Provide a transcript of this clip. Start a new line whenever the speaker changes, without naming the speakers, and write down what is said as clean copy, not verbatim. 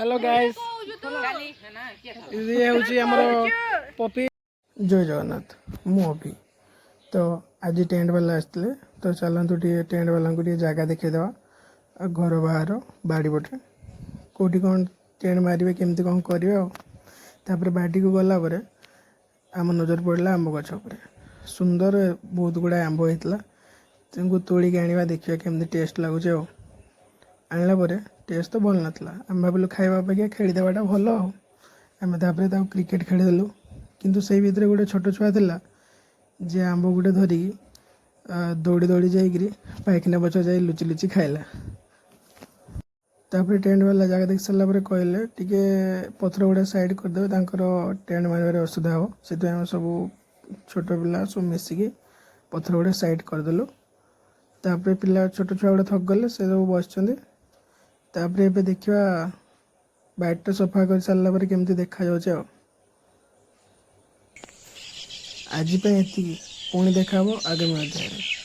Hello guys, ଇଏ ହେଉଛି ଆମର ପପି। ଜୟ ଜଗନ୍ନାଥ, ମୁଁ ଅଭି। ତ ଆଜି ଟେଣ୍ଟ ବାଲା ଆସିଥିଲେ, ତ ଚାଲନ୍ତୁ ଟିକେ ଟେଣ୍ଟ ବାଲାଙ୍କୁ ଟିକେ ଜାଗା ଦେଖେଇଦେବା। ଆଉ ଘର ବାହାର ବାଡ଼ି ପଟେ କେଉଁଠି କ'ଣ ଟେଣ୍ଟ ମାରିବେ, କେମିତି କ'ଣ କରିବେ। ଆଉ ତାପରେ ବାଡ଼ିକୁ ଗଲା ପରେ ଆମ ନଜର ପଡ଼ିଲା ଆମ୍ବ ଗଛ ଉପରେ। ସୁନ୍ଦର ବହୁତ ଗୁଡ଼ାଏ ଆମ୍ବ ହେଇଥିଲା। ତାଙ୍କୁ ତୋଳିକି ଆଣିବା, ଦେଖିବା କେମିତି ଟେଷ୍ଟ ଲାଗୁଛି। ଆଉ ଆଣିଲା ପରେ ଟେଷ୍ଟ ତ ଭଲ ନଥିଲା। ଆମେ ଭାବିଲୁ ଖାଇବା ଅପେକ୍ଷା ଖେଳିଦେବାଟା ଭଲ। ଆଉ ଆମେ ତାପରେ ତାକୁ କ୍ରିକେଟ୍ ଖେଳିଦେଲୁ। କିନ୍ତୁ ସେଇ ଭିତରେ ଗୋଟେ ଛୋଟ ଛୁଆ ଥିଲା ଯେ ଆମ୍ବ ଗୋଟେ ଧରିକି ଦୌଡ଼ି ଦୌଡ଼ି ଯାଇକିରି ପାଇଖାନା ପଛ ଯାଇ ଲୁଚି ଲୁଚି ଖାଇଲା। ତାପରେ ଟେଣ୍ଟ ବାଲା ଜାଗା ଦେଖି ସାରିଲା ପରେ କହିଲେ ଟିକେ ପଥର ଗୁଡ଼ା ସାଇଡ଼୍ କରିଦେବେ, ତାଙ୍କର ଟେଣ୍ଟ ମାରିବାରେ ଅସୁବିଧା ହେବ। ସେଥିପାଇଁ ଆମେ ସବୁ ଛୋଟ ପିଲା ସବୁ ମିଶିକି ପଥର ଗୁଡ଼ା ସାଇଡ଼୍ କରିଦେଲୁ। ତାପରେ ପିଲା ଛୋଟ ଛୁଆ ଗୁଡ଼ା ଥକି ଗଲେ, ସେ ସବୁ ବସିଛନ୍ତି। ତାପରେ ଏବେ ଦେଖିବା ବାଡ଼ିଟା ସଫା କରି ସାରିଲା ପରେ କେମିତି ଦେଖାଯାଉଛି। ଆଉ ଆଜି ପାଇଁ ଏତିକି, ପୁଣି ଦେଖା ହେବ ଆଗାମୀ ଅଧ୍ୟାୟରେ।